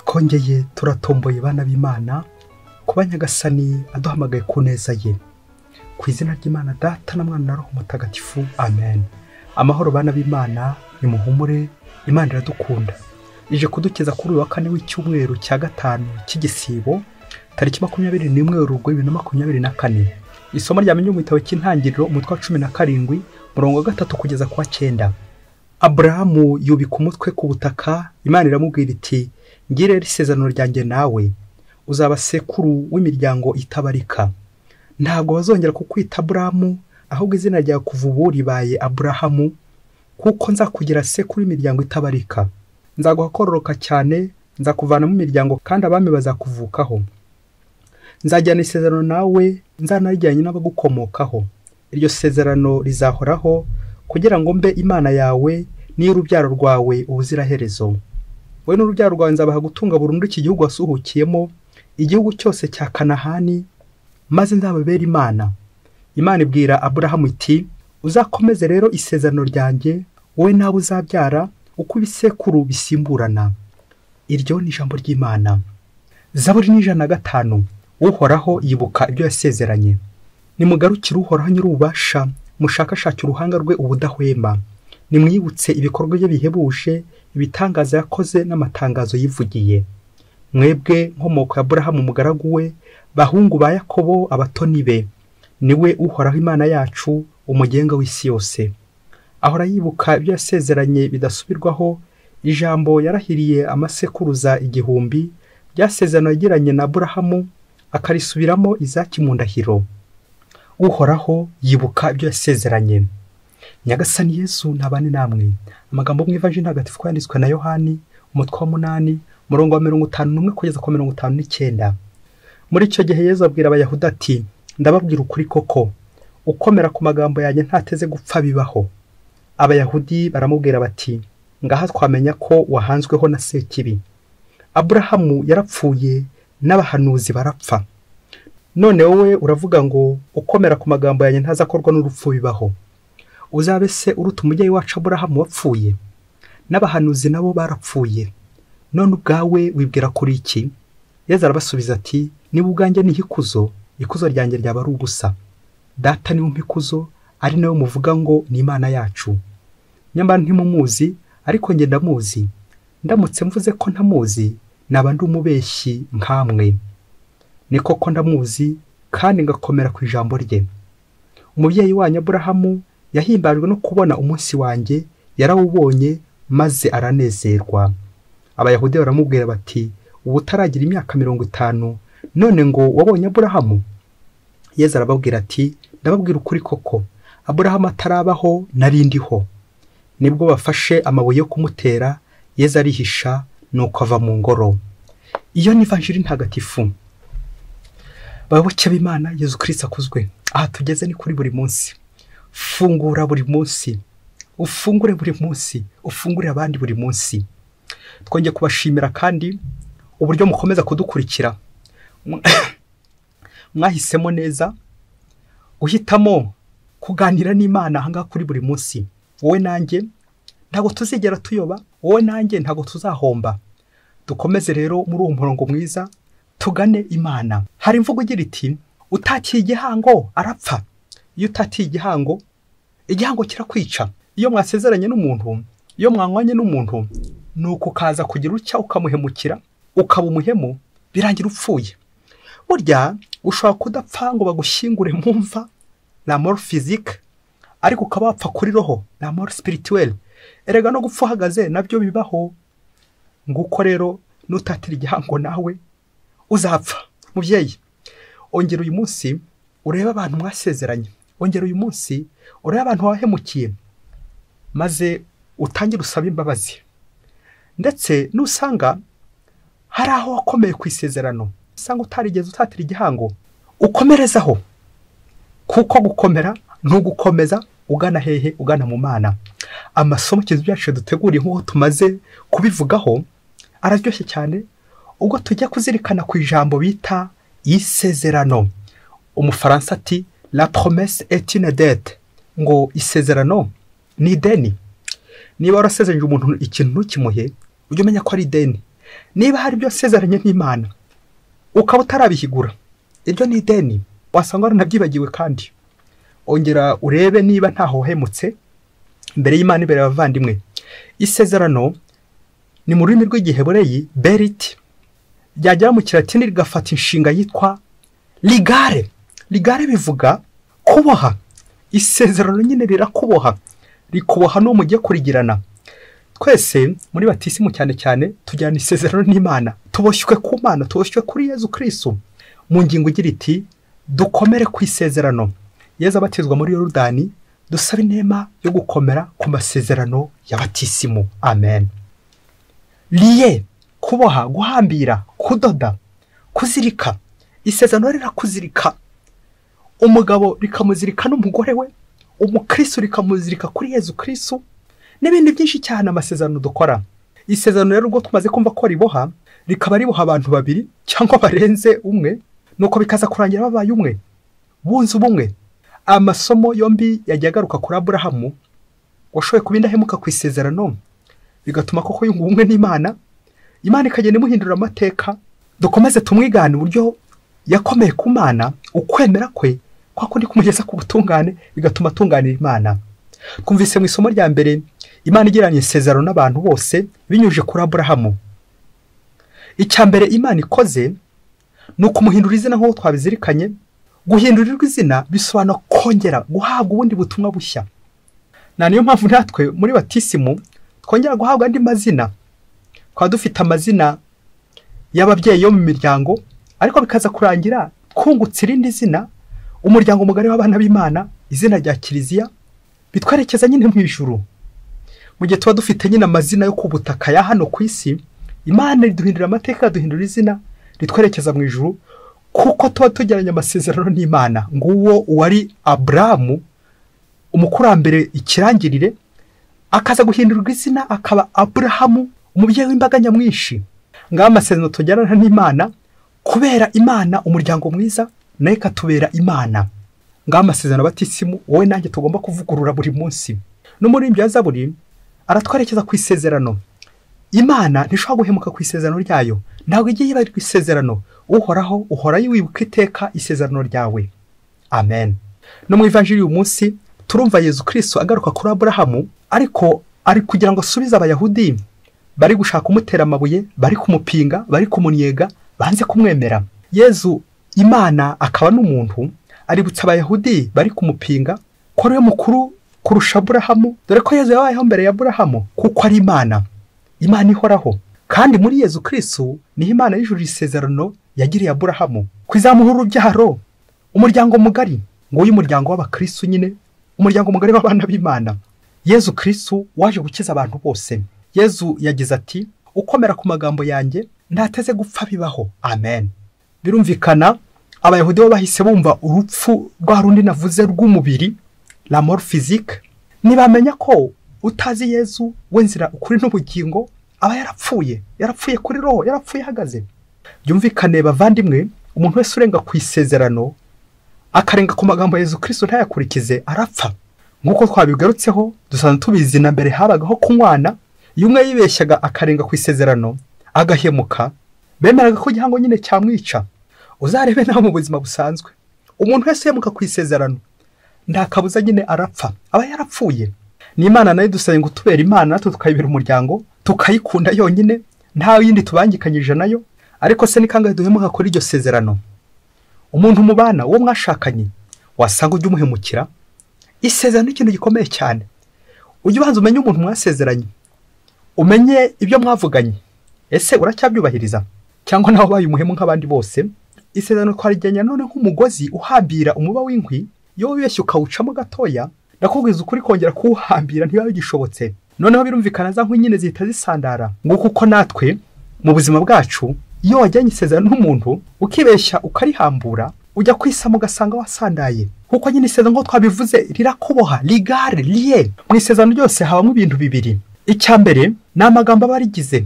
Twongeye turatomboye bana b'Imana kuba Nyagasani aduhamagaye ku neza ye. Ku izina ry'Imana Data na Mwana na Roho Mutagatifu, amen. Amahoro bana b'Imana, nimuhumure, Imana iradukunda. Ije kudukiza kuri uyu wa kane w'icyumweru cya gatanu cy'igisibo, tariki 21 Werurwe 2024. Isomo rya mu gitabo cy'Intangiriro, umutwe wa 17, murongo wa 3 kugeza ku wa 9. Aburahamu yubika umutwe ku butaka, Imana iramubwira iti: "Ngire isezerano ryanjye nawe, uzaba sekuru w'imiryango itabarika. Ntabwo bazongera kukwita Aburahamu, ahubwo izina ryawe kuva ubu ribaye Aburahamu, kuko nzakugira sekuru w'imiryango itabarika. Nzaguha kororoka cyane, nzakuvanamo imiryango kandi abami bazakuvukaho. Nzajyana isezerano nawe, nzanarijyanye n'abagukomokaho. Iryo sezerano rizahoraho kugira ngo mbe Imana yawe n'iy'urubyaro rwawe ubuziraherezo. Wowe n'urubyaro rwawe nzabaha gutunga burundu iki gihugu wasuhukiyemo, igihugu cyose cya Kanahani, maze nzababera Imana." Imana ibwira Aburahamu iti: "Uzakomeze rero isezerano ryanjye, wowe n'abo uzabyara, uko ibisekuru bisimburana." Iryo ni ijambo ry'Imana. Zaburi ni 105. Uhoraho yibuka ibyo yasezeranye. Nimugarukire Uhoraho Nyir'ububasha, mushakashake uruhanga rwe ubudahwema. Nimwibutse ibikorwa bye bihebuje, ibitangaza yakoze n'amatangazo yivugiye. Mwebwe nkomoko ya Aburahamu umugaragu we, bahungu ba Yakobo abatoni be. Niwe Uhoraho Imana yacu, umugenga w'isi yose. Ahora yibuka ibyo yasezeranye bidasubirwaho, ijambo yarahiriye amasekuruza 1000, ryasezerano yagiranye na Aburahamu, akarisubiramo Izaki mu ndahiro. Uhoraho yibuka ibyo yasezeranye. Nyagasani Yesu ntabane namwe. Amagambo mu Ivanjiri Ntagatifu yanditswe na Yohani, umutwe wa 8, murongo wa 51 kugeza ku 59. Muri icyo gihe Yesu abwira Abayahudi ati: "Ndababwira ukuri koko, ukomera ku magambo yanjye ntateze gupfa bibaho." Abayahudi baramubwira bati: "Ngaha twamenya ko wahanzweho na Sekibi. Aburahamu yarapfuye n'abahanuzi barapfa. None wowe uravuga ngo ukomera ku magambo yanjye ntazakorwa n'urupfu bibaho. Uzabe se uruta umubyeyi wacu Aburahamu wapfuye? N'abahanuzi nabo barapfuye. None ubwawe wibwira kuri iki?" Yesu arabasubiza ati: "Niba ubwanjye niha ikuzo, ikuzo ryanjye ryaba ari ubusa. Data niwe umpa ikuzo, ari nawe muvuga ngo ni Imana yacu. Nyamara ntimumuzi, ariko njye ndamuzi. Ndamutse mvuze ko ntamuzi, naba ndi umubeshyi nkamwe. Ni koko ndamuzi, kandi ngakomera ku ijambo rye. Umubyeyi wanyu Aburahamu yahimbajwe no kubona umunsi wanjye, yarawubonye maze aranezerwa." Abayahudi baramubwira bati: "Ubu utaragira imyaka 50, none ngo wabonye Aburahamu?" Yesu arababwira ati: "Ndababwira ukuri koko, Aburahamu atarabaho nari ndiho." Nibwo bafashe amabuye yo kumutera, Yesu arihisha, nuko ava mu ngoro. Iyo ni Ivanjiri Ntagatifu. Bayoboke b'Imana, Yesu Kristo akuzwe. Aha tugeze ni kuri buri munsi. Fungura buri munsi, ufungure buri munsi, ufungure abandi buri munsi. Twongeye kubashimira kandi uburyo mukomeza kudukurikira. Mwahisemo neza guhitamo kuganira n'Imana aha ngaha kuri buri munsi. Wowe nanjye ntabwo tuzigera tuyoba, wowe nanjye ntabwo tuzahomba. Dukomeze rero muri uwo murongo mwiza, tugane Imana. Hari imvugo igira iti: "Utatiye igihango arapfa." Iyo utatiye igihango, igihango kirakwica. Iyo mwasezeranye n'umuntu, iyo mwanywanye n'umuntu, nuko ukaza kugira utya ukamuhemukira, ukaba umuhemu, birangira upfuye. Burya ushobora kudapfa ngo bagushyingure mu mva, la mort physique, ariko ukaba wapfa kuri roho, la mort spirituelle. Erega no gupfa uhagaze nabyo bibaho. Nguko rero nutatira igihango nawe uzapfa. Mubyeyi, ongera uyu munsi urebe abantu mwasezeranye, ongera uyu munsi urebe abantu wahemukiye, maze utangire usabe imbabazi. Ndetse nusanga hari aho wakomeye ku isezerano, usanga utarigeze utatira igihango, ukomerezaho. Kuko gukomera ntugukomeza ugana hehe? Ugana mu Mana. Amasomo kizu yacu duteguriye nk'uko tumaze kubivugaho araryoshye cyane, ubwo tujya kuzirikana ku ijambo bita isezerano. Umufaransa ati: "La promesse est une dette." Ngo isezerano ni ideni. Niba warasezeranyije umuntu ikintu ntukimuhe, ujye umenya ko ari ideni. Niba hari ibyo wasezeranye n'Imana ukaba utarabihigura, iryo ni ideni, wasanga waranabyibagiwe. Kandi ongera urebe niba ntaho wahemutse imbere y'Imana, imbere y'abavandimwe. Isezerano ni mu rurimi rw'igihebureyi beriti, ryagera mu kilatini rigafata inshinga yitwa ligare. Ligare bivuga kuboha. Isezerano nyine rirakuboha, rikuboha n'uwo mugiye kurigirana. Twese muri batisimu cyane cyane tujyana isezerano n'Imana, tuboshywe ku Mana, tuboshywe kuri Yezu Kristo. Mu ngingo igira iti dukomere ku isezerano. Yezu abatizwa muri Yorodani, dusaba inema yo gukomera ku masezerano ya batisimu. Amen. Liye, kuboha, guhambira, kudoda, kuzirika. Isezerano rirakuzirika. Umugabo rikamuzirika n'umugore we, umukristo rikamuzirika kuri Yezu Kristo, n'ibindi byinshi cyane amasezerano dukora. Isezerano rero ubwo tumaze kumva ko riboha, rikaba riboha abantu babiri cyangwa barenze umwe, nuko bikaza kurangira babaye umwe, bunze ubumwe. Amasomo yombi yagiye agaruka kuri Aburahamu washoboye kuba indahemuka ku isezerano, bigatuma koko yunga ubumwe n'Imana, Imana ikagenda imuhindura amateka. Dukomeze tumwigane uburyo yakomeye ku Mana, ukwemera kwe kwa kundi kumugeza ku butungane, bigatuma atunganira Imana. Twumvise mu isomo rya mbere Imana igiranye isezerano n'abantu bose binyujije kuri Aburahamu. Icya mbere Imana ikoze ni ukumuhindura izina nk'uko twabizirikanye. Guhindurirwa izina bisobanura kongera guhabwa ubundi butumwa bushya. Na niyo mpamvu natwe muri batisimu twongera guhabwa andi mazina. Twaba dufite amazina y'ababyeyi yo mu miryango, ariko bikaza kurangira twungutse irindi zina, umuryango mugari w'abana b'Imana, izina rya Kiliziya, bitwerekeza nyine mu ijuru. Mu gihe tuba dufite nyine amazina yo ku butaka ya hano ku isi, Imana iduhindurira amateka, iduhindura izina ritwerekeza mu ijuru, kuko tuba tugiranye amasezerano n'Imana. Nguwo uwari Aburahamu, umukurambere ikirangirire, akaza guhindurwa izina akaba Aburahamu, umubyeyi w'imbaga nyamwinshi. Ngaho amasezerano tugirana n'Imana, kubera Imana umuryango mwiza, nayo ikatubera Imana. Ngaho amasezerano batisimu wowe nanjye tugomba kuvugurura buri munsi. N'umuririmbyi wa Zaburi aratwerekeza ku isezerano. Imana ntishobora guhemuka ku isezerano ryayo, ntabwo igiye yibagirwa isezerano. Uhoraho uhora wibuka iteka isezerano ryawe. Amen. No mu ivanjiri uyu munsi turumva Yezu Kristo agaruka kuri Aburahamu, ariko ari kugira ngo asubize Abayahudi bari gushaka kumutera amabuye, bari kumupinga, bari kumunyega, banze kumwemera. Yezu Imana akaba n'umuntu, aributsa Abayahudi bari kumupinga ko ari we mukuru kurusha Aburahamu, dore ko Yezu yabayeho mbere ya Aburahamu, kuko ari Imana. Imana ihoraho. Kandi muri Yezu Kristo niho Imana y'ijuru isezerano yagiriye Aburahamu kwizamuha urubyaro, umuryango mugari. Nguyu umuryango w'abakristo nyine, umuryango mugari w'abana b'Imana. Yezu Kristo waje gukiza abantu bose. Yezu yagize ati ukomera ku magambo yanjye ntateze gupfa bibaho. Amen. Birumvikana Abayahudi bo bahise bumva urupfu rwa rundi navuze rw'umubiri, la mort physique. Nibamenya ko utazi Yezu we nzira ukuri n'ubugingo aba yarapfuye, yarapfuye kuri roho, yarapfuye ahagaze. Byumvikane bavandimwe, umuntu wese urenga ku isezerano akarenga ku magambo ya Yezu Kristo ntayakurikize arapfa. Nk'uko twabigarutseho dusanzwe tubizi, na mbere habagaho kunywana. Iyo umwe yibeshyaga akarenga ku isezerano agahemuka, bemeraga ko igihango nyine cyamwica. Uzarebe nawe mu buzima busanzwe, umuntu wese uhemuka ku isezerano nta kabuza nyine arapfa, aba yarapfuye. Ni Imana nayo idusaba ngo tubere Imana, natwe tukayibera umuryango, tukayikunda yonyine, nta yindi tubangikanyije nayo. Ariko se ni kangahe duhemuka kuri iryo sezerano? Umuntu mubana, uwo mwashakanye, wasanga ujya umuhemukira. Isezerano ni ikintu gikomeye cyane. Ujye ubanza umenye umuntu mwasezeranye, umenye ibyo mwavuganye. Ese uracyabyubahiriza cyangwa nawe ubaye umuhemu nk'abandi bose? Isezerano twarijyanye none nk'umugozi uhambira umuba w'inkwi, iyo wibeshye ukawucamo gatoya, ndakubwiza ukuri kongera kuwuhambira ntibiba bigishobotse. Noneho birumvikana za nkwi nyine zihita zisandara. Nguko uko natwe mu buzima bwacu, iyo wajyanye isezerano n'umuntu ukibeshya ukarihambura, ujya kwisama ugasanga wasandaye. Kuko nyine isezerano nk'uko twabivuze rirakuboha, ligare, liye. Mu isezerano ryose habamo ibintu bibiri. Icya mbere ni amagambo aba arigize,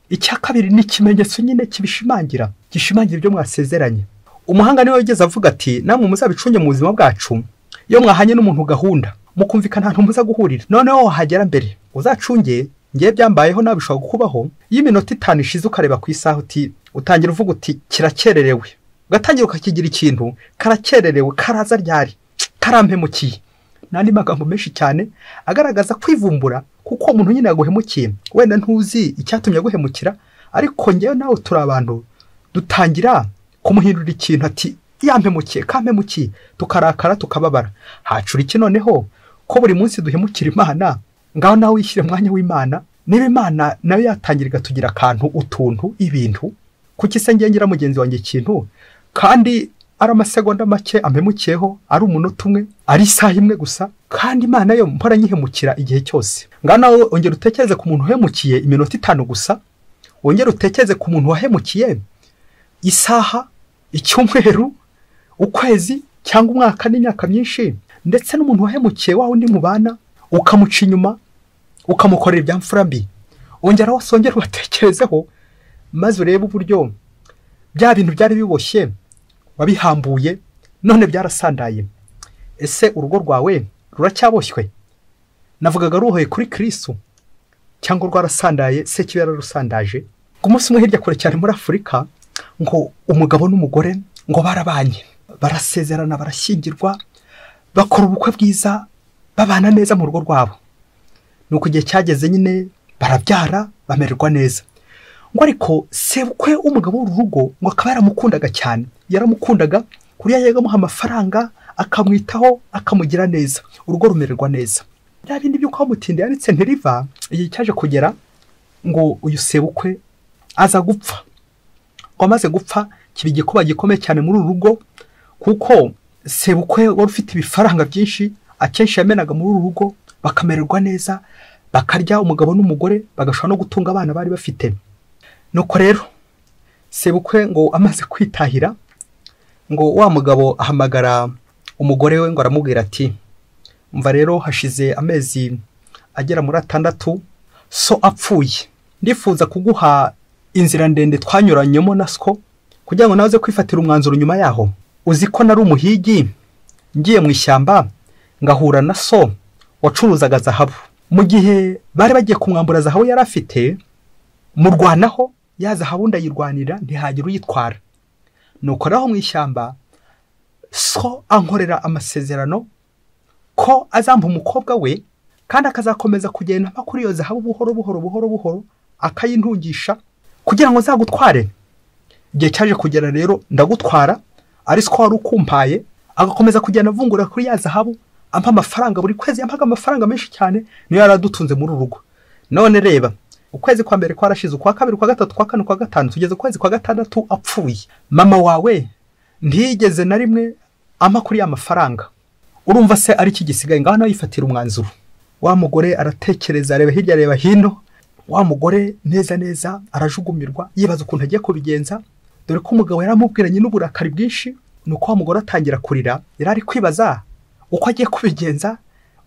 icya kabiri ni ikimenyetso nyine kibishimangira, gishimangira ibyo mwasezeranye. Umuhanga niwe wigeze avuga ati namwe muzabicunge mu buzima bwacu, iyo mwahanye n'umuntu gahunda mukumvikana ahantu muza guhurira, noneho wahagera mbere uzacunge Ngiye byambayeho nawe bishobora kukubaho. Iyo iminota 5 ishize ukareba ku isaha uti, utangira uvuga uti kirakererewe, ugatangira ukakigira ikintu karakererewe, karaza ryari, karampemukiye, n'andi magambo menshi cyane agaragaza kwivumbura, kuko umuntu nyine yaguhemukiye. Wenda ntuzi icyatumye aguhemukira, ariko ngewe nawe turi abantu dutangira kumuhindura ikintu ati yampemukiye, kampemukiye, tukarakara, tukababara. Hacura iki noneho ko buri munsi duhemukira Imana? Ngaho nawe wishyire mwanya w'Imana. Niba Imana nayo yatangira igatugira akantu, utuntu, ibintu, kuki se ngiye ngira mugenzi wanjye ikintu kandi ari amasegonda make ampemukiyeho, ari umunota umwe, ari isaha imwe gusa, kandi Imana yo mpora nyihemukira igihe cyose? Ngaho nawe ongera utekereze ku muntu uhemukiye iminota 5 gusa, wongere utekereze ku muntu wahemukiye isaha, icyumweru, ukwezi cyangwa umwaka n'imyaka myinshi, ndetse n'umuntu wahemukiye wa undi mubana ukamuca inyuma, ukamukorera ibyamfura mbi. Ongera wasongera ubatekerezeho, maze urebe uburyo bya bintu byari biboshye wabihambuye none byarasandaye. Ese urugo rwawe ruracyaboshywe? Navugaga ruhoye kuri Kristo cyangwa rwarasandaye? Se kiba yararusandaje. Ku munsi umwe hirya kure cyane muri Afurika, ngo umugabo n'umugore ngo barabanye, barasezerana, barashyingirwa, bakora ubukwe bwiza, babana neza mu rugo rwabo. Nuko igihe cyageze nyine barabyara, bamererwa neza. Ngo ariko sebukwe w'umugabo w'urugo ngo akaba yaramukundaga cyane, yaramukundaga kuriya yajyaga amuha amafaranga, akamwitaho, akamugira neza, urugo rumererwa neza. Bya bindi by'uko bamutinde yanditse ntiriva. Igihe cyaje kugera ngo uyu sebukwe aza gupfa. Ngo amaze gupfa kiba igikuba gikomeye cyane muri uru rugo, kuko sebukwe wari ufite ibifaranga byinshi akenshi yamenaga muri uru rugo, bakamererwa neza, bakarya umugabo n'umugore, bagashobora no gutunga abana bari bafite. Nuko rero sebukwe ngo amaze kwitahira, ngo wa mugabo ahamagara umugore we ngo aramubwira ati umva rero hashize amezi agera muri 6 so apfuye, ndifuza kuguha inzira ndende twanyuranyemo na sko kugira ngo naze kwifatira umwanzuro nyuma yaho. Uzi ko nari umuhigi ngiye mu ishyamba ngahura na so wacuruzaga zahabu. Mu gihe bari bagiye kumwambura zahabu yari afite, murwanaho ya zahabu ndayirwanira ntihagira uyitwara. Nuko naho mu ishyamba so ankorera amasezerano ko azampa umukobwa we, kandi akazakomeza kugenda mpa kuri iyo zahabu buhoro buhoro buhoro buhoro, akayintungisha kugira ngo nzagutware. Igihe cyaje kugera rero ndagutwara, ari siko wari ukumpaye, agakomeza kugenda avungura kuri ya zahabu, ampa amafaranga buri kwezi, yampaga amafaranga menshi cyane, niyo yaradutunze muri urugo. None reba ukwezi kwa mbere kwarashize, ukwa kabiri, kwa gatatu, kwa kane, kwa gatanu, tugeze ukwezi kwa 6 apfuye. Mama wawe ntiyigeze na rimwe ampa kuri ya mafaranga. Urumva se ari iki gisigaye? Ngaho nawe yifatira umwanzuro. Wa mugore aratekereza, areba hirya areba hino. Wa mugore neza neza arajugumirwa, yibaza ukuntu agiye kubigenza, dore ko umugabo yaramubwiranye n'uburakari bwinshi. Nuko wa mugore atangira kurira, yari ari kwibaza uko agiye kubigenza,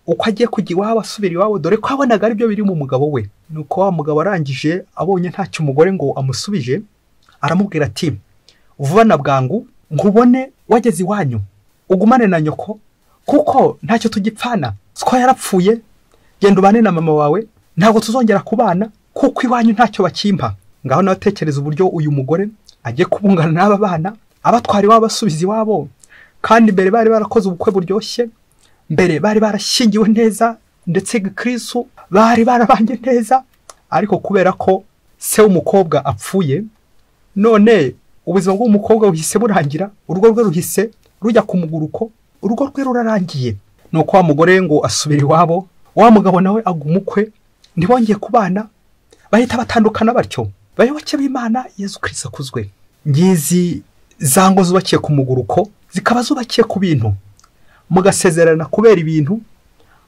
uko agiye kujya iwabo asubira iwabo, dore ko abonaga ari byo biri mu mugabo we. Nuko wa mugabo arangije abonye ntacyo umugore ngo amusubije, aramubwira ati vuba na bwangu nkubone wageze iwanyu, ugumane na nyoko, kuko ntacyo tugipfana. Siko yarapfuye, genda ubane na mama wawe, ntabwo tuzongera kubana kuko iwanyu ntacyo bakimpa. Ngaho nawe tekereza uburyo uyu mugore agiye kubungana n'aba bana, abatwara iwabo asubiza iwabo, kandi mbere bari barakoze ubukwe buryoshye, mbere bari barashyingiwe neza, ndetse Kristo bari barabanye neza, ariko kubera ko se w'umukobwa apfuye, none ubuzima bw'umukobwa buhise burangira, urugo rwe ruhise rujya ku muguruko, urugo rwe rurarangiye. Nuko wa mugore ngo asubira iwabo, wa mugabo nawe agumukwe, ntibongeye kubana, bahita batandukana batyo. Bayoboke b'Imana, Yezu Kristo akuzwe. Ngizi zango zubakiye ku muguruko, zikaba zubakiye ku bintu, mugasezerana kubera ibintu,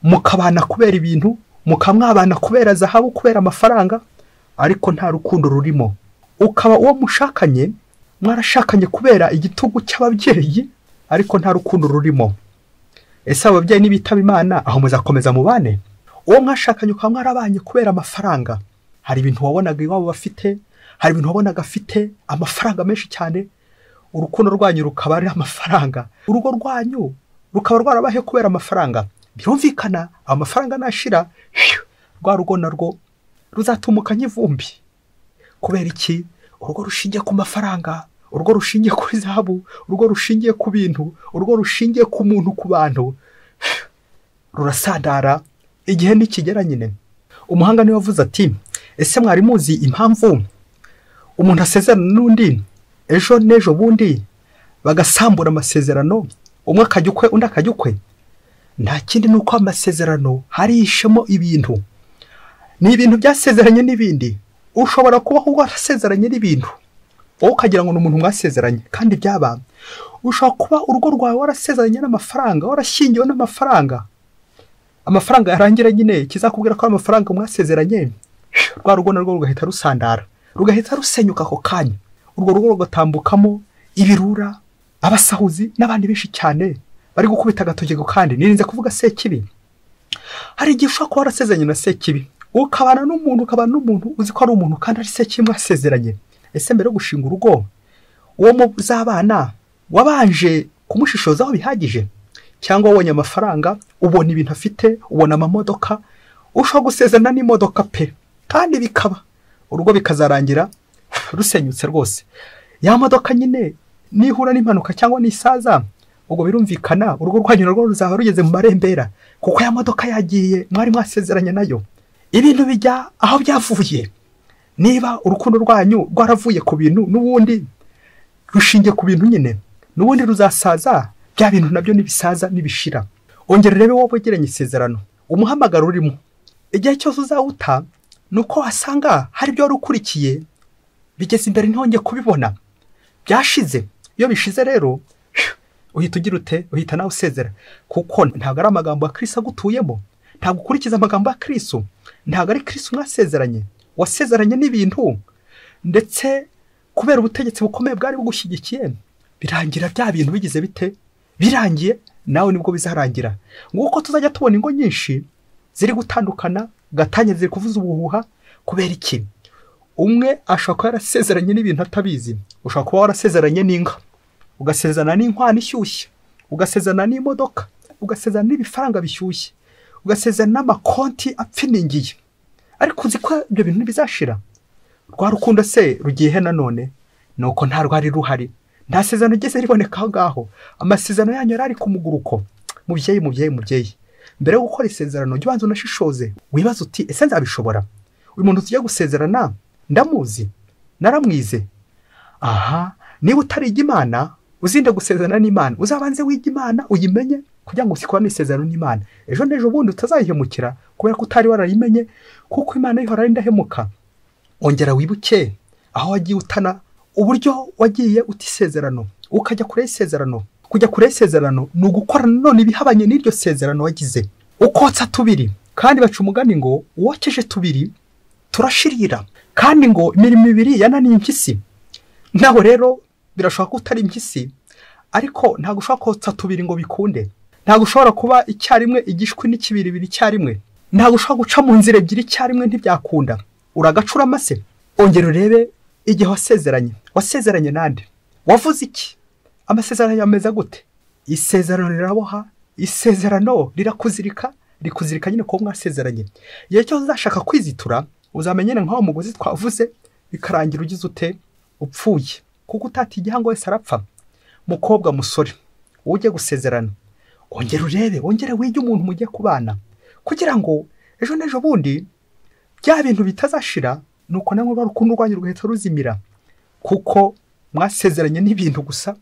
mukabana kubera ibintu, mukamwabana kubera zahabu, kubera amafaranga, ariko nta rukundo rurimo. Ukaba uwo mushakanye mwarashakanye kubera igitugu cy'ababyeyi, ariko nta rukundo rurimo. Ese ababyeyi nibitaba Imana aho muzakomeza mubane? Uwo mwashakanye ukaba mwarabanye kubera amafaranga, hari ibintu wabonaga iwabo bafite, hari ibintu wabonaga afite amafaranga menshi cyane, urukundo rwanyu rukaba ari amafaranga, urugo rwanyu rukaba rwarabahe kubera amafaranga. Birumvikana amafaranga nashira, rwa rugo narwo Ruzatumuka nk'ivumbi. Kubera iki? Urugo rushingiye ku mafaranga, urugo rushingiye kuri zahabu, urugo rushingiye ku bintu, urugo rushingiye ku muntu, ku bantu, rurasandara igihe nikigera nyine. Umuhanga niwe wavuze ati ese mwari muzi impamvu umuntu asezerana n'undi ejo n'ejo bundi bagasambura amasezerano, umwe akajya ukwe undi akajya ukwe? Nta kindi, nuko amasezerano harishemo ibintu, ni ibintu byasezeranye n'ibindi. Ushobora kubaho warasezeranye n'ibintu wowe ukagira ngo ni umuntu mwasezeranye kandi byaba. Ushobora kuba urugo rwawe warasezeranye n'amafaranga, warashyingiwe n'amafaranga, amafaranga yarangira nyine kizakubwira ko amafaranga mwasezeranye, rwa rugo narwo rugahita rusandara, rugahita rusenyuka ako kanya. Urwo rugo rugatambukamo ibirura, abasahuzi n'abandi benshi cyane bari gukubita agatoki. Kandi nirinze kuvuga Sekibi. Hari igihe ushobora kuba warasezeranye na Sekibi, ukabana n'umuntu, ukabana n'umuntu uzi ko ari umuntu kandi ari Sekibi mwasezeranye. Ese mbere yo gushinga urugo uwo muzabana wabanje kumushishozaho bihagije? Cyangwa wabonye amafaranga, ubona ibintu afite, ubona amamodoka, ushobora gusezerana n'imodoka pe, kandi bikaba urugo bikazarangira rusenyutse rwose. Ya modoka nyine nihura n'impanuka cyangwa n'isaza, ubwo birumvikana urugo rwanyu narwo ruzaba rugeze mu marembera, kuko ya modoka yagiye mwari mwasezeranye nayo. Ibintu bijya aho byavuye. Niba urukundo rwanyu rwaravuye ku bintu, n'ubundi rushingiye ku bintu nyine, n'ubundi ruzasaza, bya bintu nabyo nibisaza nibishira. Ongera urebe wowe wegeranye isezerano, umuhamagaro urimo. Igihe cyose uzawuta nuko wasanga hari ibyo wari ukurikiye bigeze imbere ntihongeye kubibona, byashize. Iyo bishize rero uhita ugira ute? Uhita nawe usezera, kuko ntabwo ari amagambo ya Kristo agutuyemo, ntabwo ukurikiza amagambo ya Kristo, ntabwo ari Kristo mwasezeranye. Wasezeranye n'ibintu, ndetse kubera ubutegetsi bukomeye bwari bugushyigikiye, birangira bya bintu bigize bite? Birangiye, nawe nibwo bizarangira. Nguko tuzajya tubona ingo nyinshi ziri gutandukana, gatanya ziri kuvuza ubuhuha. Kubera iki? Umwe ashobora kuba yarasezeranye n'ibintu atabizi. Ushobora kuba warasezeranye n'inka, ugasezerana n'inkwano ishyushye, ugasezerana n'imodoka, ugasezerana n'ibifaranga bishyushye, ugasezerana n'amakonti apfiningiye, ariko uzi ko ibyo bintu ntibizashira. Rwa rukundo se rugiye he nanone? Nuko nta rwari ruhari, nta sezerano rigeze riboneka aho ngaho. Amasezerano yanyu yari ari ku muguruko. Mubyeyi, mubyeyi, mubyeyi, mbere yo gukora isezerano jya ubanza unashishoze, wibaze uti ese nzabishobora? Uyu muntu tugiye gusezerana ndamuzi, naramwize. Aha, niba utariga Imana uzinde gusezerana n'Imana, uzabanze wiga Imana uyimenye, kugira ngo usikorane isezerano n'Imana. Ejo n'ejo bundi utazayihemukira kubera ko utari warayimenye, kuko Imana ihora ari indahemuka. Ongera wibuke aho wagiye utana, uburyo wagiye uta isezerano, ukajya kure y'isezerano. Kujya kure y'isezerano ni ugukora none ibihabanye n'iryo sezerano wagize. Ukotsa tubiri, kandi baca umugani ngo uwokeje tubiri turashirira, kandi ngo imirimo ibiri yananiye impyisi. Naho rero birashoboka ko utari impyisi, ariko ntabwo ushobora kotsa tubiri ngo bikunde. Ntabwo ushobora kuba icyarimwe igishwi n'ikibiribiri icyarimwe. Ntabwo ushobora guca mu nzira ebyiri icyarimwe, ntibyakunda. Uragacura amase. Ongera urebe igihe wasezeranye. Wasezeranye nande? Wavuze iki? Amasezerano yameze gute? Isezerano riraboha, isezerano rirakuzirika, rikuzirika nyine ko mwasezeranye. Igihe cyose uzashaka kwizitura, uzamenyene nk'aho mugozi twavuze, bikarangira ugize ute? Upfuye. Kuko utati igihango wese arapfa. Mukobwa, musore, ujye gusezerana, ongera urebe, ongera wige umuntu mugiye kubana, kugira ngo ejo n'ejo bundi bya bintu bitazashira, nuko namwe urukundo rwanyu rugahita ruzimira, kuko mwasezeranye n'ibintu gusa,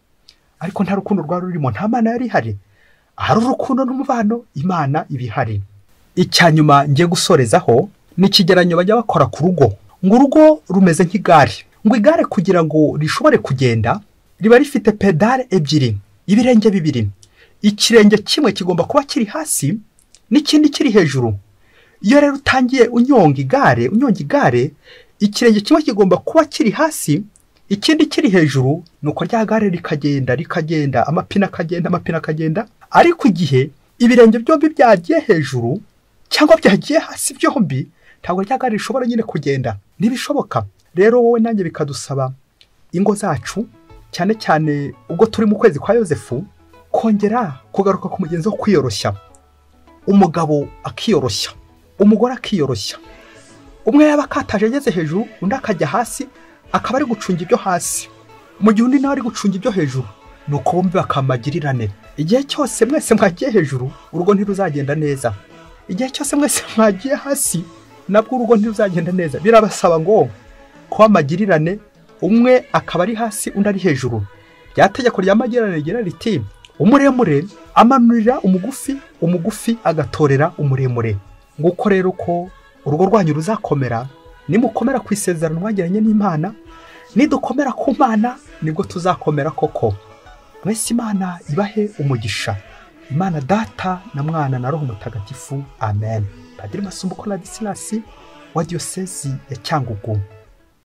ariko nta rukundo rwari rurimo, nta Mana yari ihari. Ahari urukundo n'umubano, Imana iba ihari. Icya nyuma ngiye gusorezaho ni ikigeranyo bajya bakora ku rugo. Ngo urugo rumeze nk'igare. Ngo igare kugira ngo rishobore kugenda riba rifite pedale ebyiri, ibirenge bibiri. Ikirenge kimwe kigomba kuba kiri hasi n'ikindi kiri hejuru. Iyo rero utangiye unyonga igare, ikirenge kimwe kigomba kuba kiri hasi, ikindi kiri hejuru, nuko rya gare rikagenda rikagenda, amapine akagenda, amapine akagenda. Ariko igihe ibirenge byombi byagiye hejuru cyangwa byagiye hasi byombi, ntabwo rya gare rishobora nyine kugenda, ntibishoboka. Rero wowe nanjye bikadusaba ingo zacu, cyane cyane ubwo turi mu kwezi kwa Yozefu, kongera kugaruka ku mugenzo wo kwiyoroshya. Umugabo akiyoroshya, umugore akiyoroshya, Umwe yaba akataje ageze hejuru, undi akajya hasi akaba ari gucunga ibyo hasi, mu gihe undi nawe ari gucunga ibyo hejuru, nuko bombi bakamagirirane. Igihe cyose mwese mwagiye hejuru, urugo ntiruzagenda neza. Igihe cyose mwese mwagiye hasi, nabwo urugo ntiruzagenda neza. Birabasaba ngo kuba magirirane, umwe akaba ari hasi undi ari hejuru. Rya tegeko rya magirirane rigira riti: umuremure amanurira umugufi, umugufi agatorera umuremure. Nguko rero ko urugo rwanyu ruzakomera nimukomera ku isezerano mwagiranye n'Imana. Nidukomera ku Mana nibwo tuzakomera koko. Mwese Imana ibahe umugisha. Imana Data na Mwana na Roho Mutagatifu. Amen. Padiri Masumbuko Ladislas wa Diyosezi ya Cyangugu.